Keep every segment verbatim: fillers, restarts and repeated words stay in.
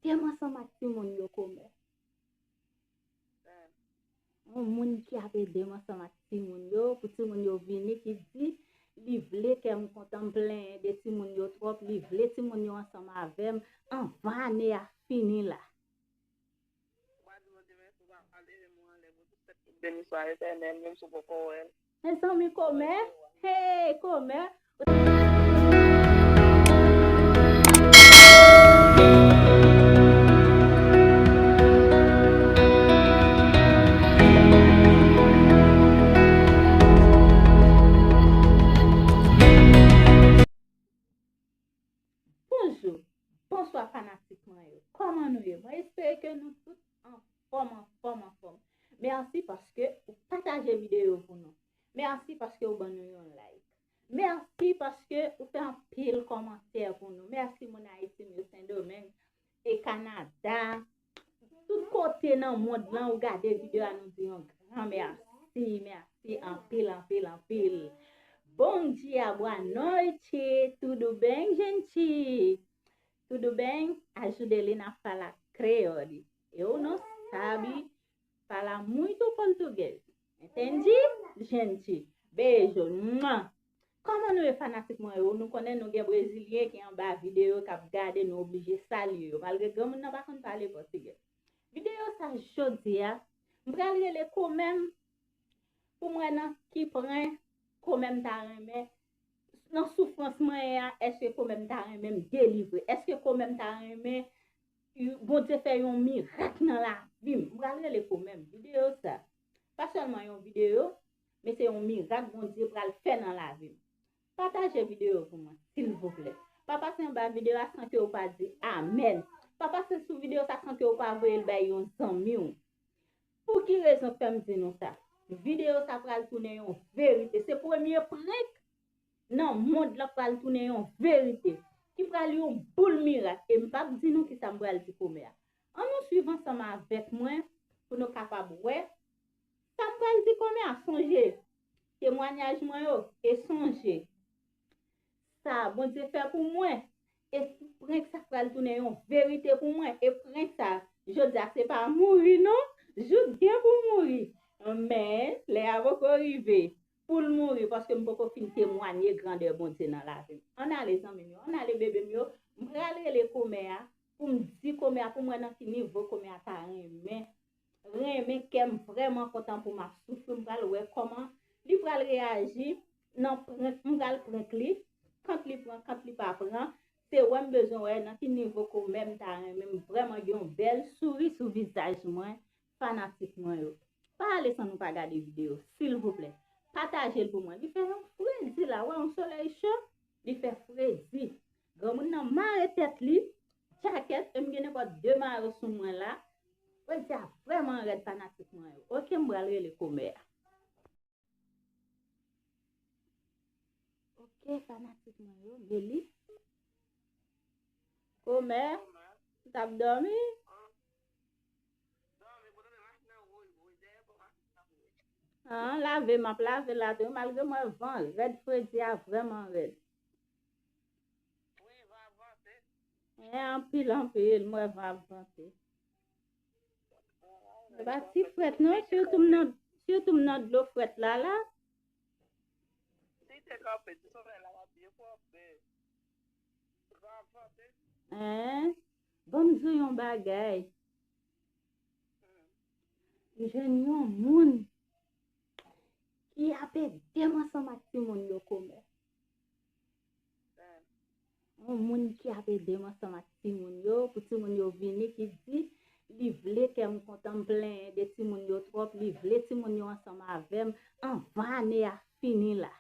ede m ansanm ak timoun yo, kòmè. Yon moun ki ap ede m ansanm ak timoun yo, pou timoun yo vini, ki di li vle kè m kontan, m plenyen de timoun yo twòp, li vle timoun yo ansanm avè m anvan ane a fini la. Ou pa di Bondye mèsi, ou pa leve men w anlè pou tout sèt kout beniswa etènèl, menm si w poko wè l. Mezanmi, kòmè, hey, kòmè. Bonjou, bonswa fanatik mwen yo. Kòman nou ye? Mwen espere ke nou tout anfòm, anfòm, anfòm. Mèsi paske ou pataje videyo pou nou. Mèsi paske ou ban nou yon like. Mèsi paske ou fè anpil kòmantè pou nou. Mèsi moun Ayiti m yo, Sendomeng e Kanada. Tout kote nan mond lan ou gade videyo a, nou di yon gran mèsi, mèsi anpil, anpil, anpil. Bom dia, boa noite, tudo bem, gente? Tudo bem? Ajuda ele na fala creole. Eu não sabe falar muito português. Entende, gente? Beijo. Mua. Kòman nou ye fanatik mwen yo? Nou konnen nou gen brezilyen ki anba videyo k ap gade, nou oblije salye yo. Malgre granmoun nan pa konn pale pòtigè. Videyo sa jodi a, m pral rele kòmè m pou m wè nan ki pwen kòmè m ta renmen, nan soufrans mwen ye a, èske kòmè m ta renmen m delivre? Èske kòmè m ta renmen Bondye fè yon mirak nan lavi m? M pral rele kòmè m. Videyo sa, pa sèlman yon videyo, men se yon mirak Bondye pral fè nan lavi m. Pataje videyo pou mwen, silvouplè. Pa pase anba videyo a san ke ou pa di amèn. Pa pase sou videyo sa san ke ou pa voye l bay yon zanmi w. Pou ki rezon k fè m di nou sa? Videyo sa pral tounen yon verite. Se premye prank nan mond lan k pral tounen yon verite, ki pral yon boul mirak. E m p ap di nou kisa m pral di kòmè a. Ann nou swiv ansanm avèk mwen pou nou kapab wè sa m pral di kòmè a. Sonje temwanyaj mwen yo e sonje sa Bondye fè pou mwen. E prank sa pral tounen yon verite pou mwen. E prank sa, jodi a, se pa mouri non. Jout gen pou mouri. Men, lè a poko rive pou l mouri, paske m poko fin temwanye grandè Bondye nan lavi m. Ann ale, zanmi m yo, ann ale, bebe m yo. M pral rele kòmè a pou m di kòmè a, pou m wè nan ki nivo kòmè a ta renmen renmen kè m, vrèman kontan pou m ap soufri. M pral wè kòman li pral reyaji nan prank, m pral prank li, kant li pran, kant li pa pran. Se wè m bezwen wè nan ki nivo kòmè m ta renmen m vrèman gen yon bèl souri sou vizaj mwen, fanatik mwen yo. Pa ale san nou pa gade videyo, silvouplè. Pataje l pou mwen. Li fè yon fredi la, wè yon solèy cho, li fè fredi. Granmoun nan mare tèt li, djakèt, e m gen nenpòt de mayo sou mwen la. Fredi a vrèman rèd, fanatik mwen yo. Oke, m pral rele kòmè a. Oke, fanatik mwen yo, Meli. Kòmè, ou t ap dòmi? An, lave, m ap lave la tou, malgre mwen van rèd, fredi a vrèman rèd. Wi, van ap vante. E anpil, anpil, mwen van ap vante. E pa ti frèt non, sitou m nan, sitou m nan dlo frèt la, la. Si te kanpe, ti solèy la, w ap byen frape. Van ap vante. Hein? Ban m di w yon bagay. M jwenn yon moun ki ap ede m ansanm ak timoun yo, kòmè. Yon moun ki ap ede m ansanm ak timoun yo, pou timoun yo vini, ki di li vle kè m kontan, m plenyen de timoun yo twòp, li vle timoun yo ansanm avè m anvan ane a fini la.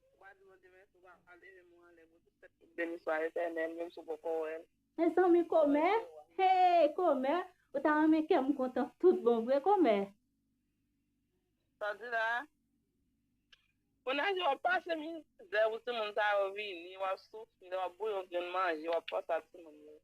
Ou pa di Bondye mèsi, ou pa leve men w anlè pou tout sèt kout beniswa etènèl, menm si w poko wè l. Mezanmi, kòmè, hey, kòmè, ou ta renmen kè m kontan tout bon vre, kòmè. Sa w di la? Kounye a, w ap pase mizè pou timoun sa yo vini, w ap soufri, w ap bouyi yon grenn manje, w ap panse a timoun yo.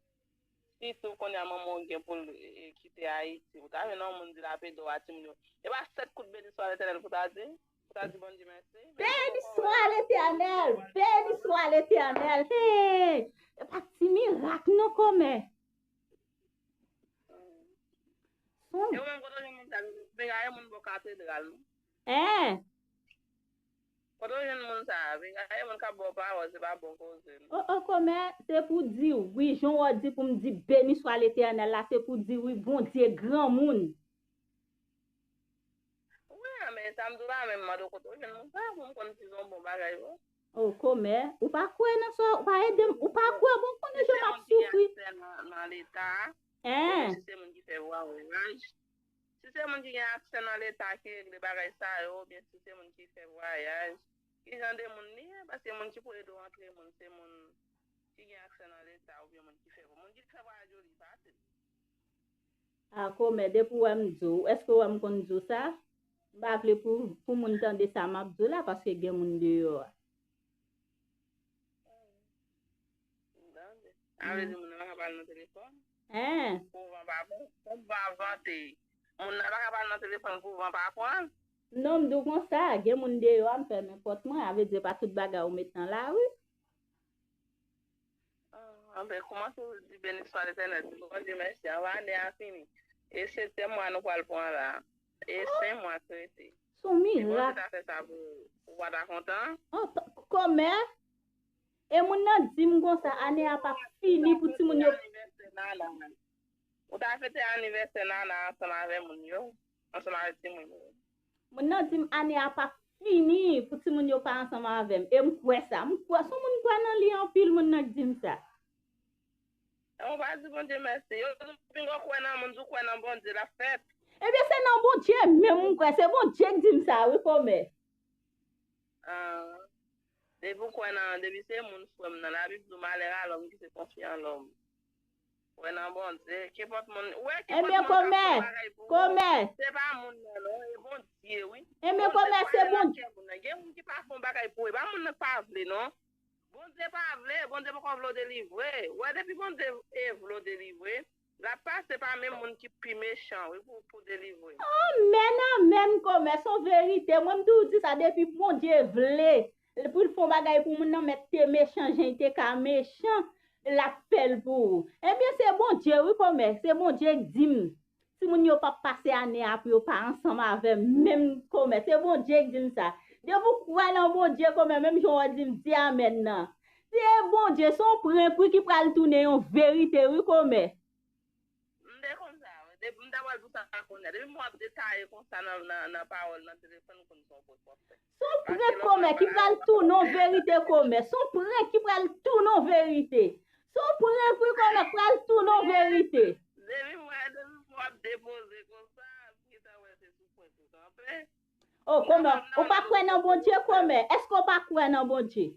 Sitou kounye a manman w gen pou l, e, e, kite Ayiti. Ou ta jwenn yon moun di l ap ede w a timoun yo. E pa sèt kout beni swa Letènèl pou w ta di? Pou w ta di Bondye mèsi? Beni swa Letènèl! Beni swa Letènèl! Hey! E pa ti mirak non, kòmè. E ou menm kote w jwenn moun sa, vin gaye moun bò katedral, non? Hein? Kote w jwenn moun sa, vin gaye moun k ap ba w pawòl, se pa bon koze, non? O, o, kòmè, se pou di wi, jan w di pou m di beni swa Letènèl la, se pou di wi, Bondye granmoun. Wi, men sa m di w la, men m mande w kote w jwenn moun sa, pou m konn si se yon bon bagay, wi. O, kòmè, ou pa kwè nan sa, ou pa ede m, ou pa kwè, bon, konnen jan m ap soufri. Si se moun ki gen aksè nan, nan Leta, hein, si se moun ki fè vwayaj, si se moun ki gen aksè nan Leta ki regle bagay sa yo, oubyen si se moun ki fè vwayaj, ki jan de moun li ye? Paske moun ki pou ede w antre moun, se moun ki gen aksè nan Leta, oubyen moun ki fè, moun ki fè vwayaj yo li fasil. A, kòmè, depi w wè m di w, èske w wè m konn di w sa? M pa vle pou, pou moun tande sa m ap di w la, paske gen moun deyò a. Sa vle di moun nan pa ka pale nan telefòn? Hein? Pou van pa, pou van vante. Moun nan pa ka pale nan telefòn pou van pa pran. Non, m di w konsa, gen moun deyò a, m fèmen pòt mwen, a vle di pa tout bagay ou met nan lari. Ah, anben, kòmanse ou di beni swa Letènèl, di Bondye mèsi, anvan ane a fini. E setyèm mwa nou pral pran la. E senk mwa k rete. Se yon mirak. Bondye ta fè sa pou ou, ou pa ta kontan? An, t-, kòmè? E moun nan di m konsa, ane a p ap fini pou timoun yo. Ou ta fete anivèsè Nana ansanm avè moun yo, ansanm avè timoun yo. Moun nan di m ane a p ap fini pou timoun yo pa ansanm avè m. E m kwè sa. M kwè, se yon moun m kwè nan li anpil, moun nan k di m sa. Ou pa di Bondye mèsi. Yo di w pinga w kwè nan moun, di w kwè nan Bondye, l ap fèt. Ebyen, se nan Bondye menm m kwè. Se Bondye k di m sa, wi, kòmè. Ah, depi w kwè nan, depi se moun frè m nan, Labib di w malè a lòm ki se konfye an lòm. Kwè nan Bondye, kenpòt moun, ou wè, kenpòt moun k ap fè yon bagay pou ou, se pa moun nan, non, e Bondye, wi. Ebyen, kòmè, se Bondye. Gen moun ki pa fè yon bagay pou ou, e pa moun nan k pa vle, non. Bondye pa vle, Bondye poko vle w delivre. Ou wè, depi Bondye e vle w delivre, l ap pase pa menm moun ki pi mechan, wi, pou, pou delivre. Amèn, amèn, kòmè, se yon verite. Mwen, m toujou di sa, depi Bondye vle, pou l fè yon bagay pou moun nan, mèt te mechan, jan l te ka mechan, l ap fè l pou ou. Ebyen, se Bondye, wi, kòmè, se Bondye k di m. Timoun yo p ap pase ane a pou yo pa ansanm avè m, menm kòmè. Se Bondye k di m sa. Depi w kwè nan Bondye kòmè, menm jan w di m, di amèn nan. Se Bondye, se yon prank, wi, ki pral tounen yon verite, wi, kòmè. M te konn sa, wi. Depi m ta pral pou sa kounye a. Depi m ap detaye konsa nan, nan, nan pawòl, nan telefòn, m konn se yon prank w ap fè. Se yon prank kòmè ki pral tounen yon verite kòmè. Se yon prank ki pral tounen yon verite. Se yon prank wi kòmè k pral tounen yon verite. Depi m wè, depi m wè w ap depoze konsa, m gentan wè se sou prank ou kanpe. O kòmè, ou pa kwè nan Bondye kòmè? Èske w pa kwè nan Bondye?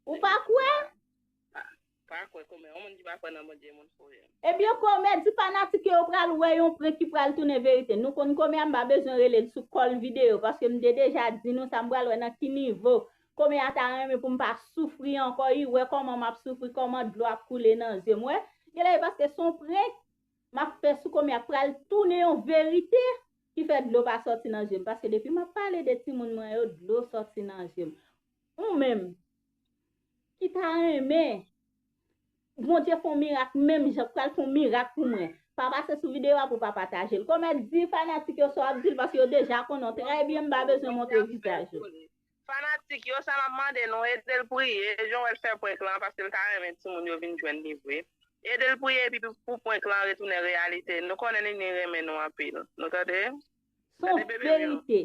Ou pa kwè? Pa kwè kòmè. Yon moun ki pa kwè nan Bondye, moun fou ye. Ebyen kòmè, di fanatik yo, yo pral wè yon prank ki pral tounen verite. Nou konn kòmè a, m pa bezwen rele l sou kòl videyo, paske m te deja di nou sa, m pral wè nan ki nivo kòmè a ta renmen pou m pa soufri ankò, li wè kòman m ap soufri, kòman dlo ap koule nan zye m, wè. Genlè e paske se yon prank, m ap fè sou kòmè a pral tounen yon verite ki fè dlo pa sòti nan je m. Paske depi m ap pale de timoun mwen yo, dlo sòti nan je m. Ou menm, ki ta renmen Bondye fè yon mirak menm jan, pral fè yon mirak pou mwen, pa pase sou videyo a pou pa pataje l. Kòmè, di fanatik yo sa w ap di l, paske yo deja konnen w trè byen, m pa bezwen montre vizaj ou. Fanatik yo, sa m ap mande nou, ede l priye, jan w wè l fè prank lan, paske l ta renmen timoun yo vin jwenn li vre. Ede l priye epi pou prank lan retounen reyalite. Nou konnen Nini renmen nou anpil. Nou tande? Se yon verite.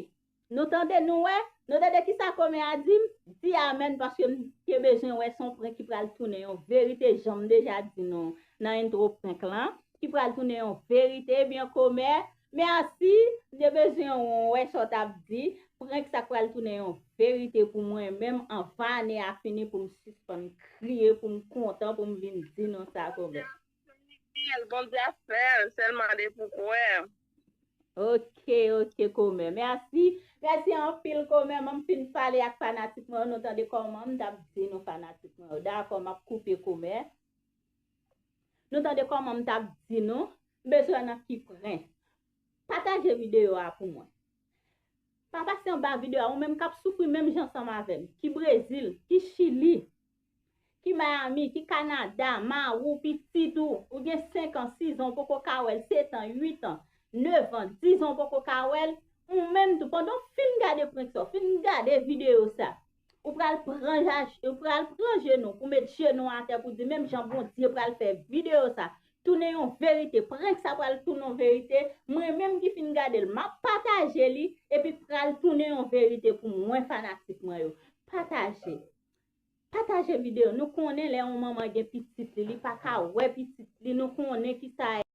Nou tande, nou wè? Nou tande kisa kòmè a di m? Di amèn, paske m te bezwen wè se yon prank ki pral tounen yon verite, jan m deja di nou nan entwo prank lan, ki pral tounen yon verite. Ebyen kòmè, mèsi, m te bezwen wè sa w t ap di. Prank sa k pral tounen yon verite pou mwen menm anvan ane a fini, pou m sispann kriye, pou m kontan, pou m vin di nou sa kòmè. Bondye ap fè l, sèlman depi w kwè. Ok, ok, kòmè. Mèsi. Mèsi anpil, kòmè. Mwen m fin pale ak fanatik mwen yo, nou tande kòman m t ap di nou fanatik mwen yo. Dakò, m ap koupe kòmè. Nou tande kòman m t ap di nou, m bezwen nan ki prank. Pataje videyo a pou mwen. Pa pase anba videyo a, ou menm k ap soufri menm jan ansanm avè m, ki Brezil, ki Chili, ki Miami, ki Kanada, mari w, pitit ou, ou gen senk an, sis an, ou poko ka wè l, sèt an, uit an, nèf an, diz an, ou poko ka wè l, ou menm tou, pandan w fin gade prank sa, w fin gade videyo sa, ou pral pran, ou pral pran jenou, pou met jenou atè, pou di menm jan Bondye pral fè videyo sa tounen yon verite, prank sa pral tounen yon verite. Mwen menm ki fin gade l, m ap pataje li, epi pral tounen yon verite pou mwen, fanatik mwen yo. Pataje. Pataje videyo. Nou konnen lè yon manman gen pitit li, li pa ka wè pitit li. Nou konnen ki sa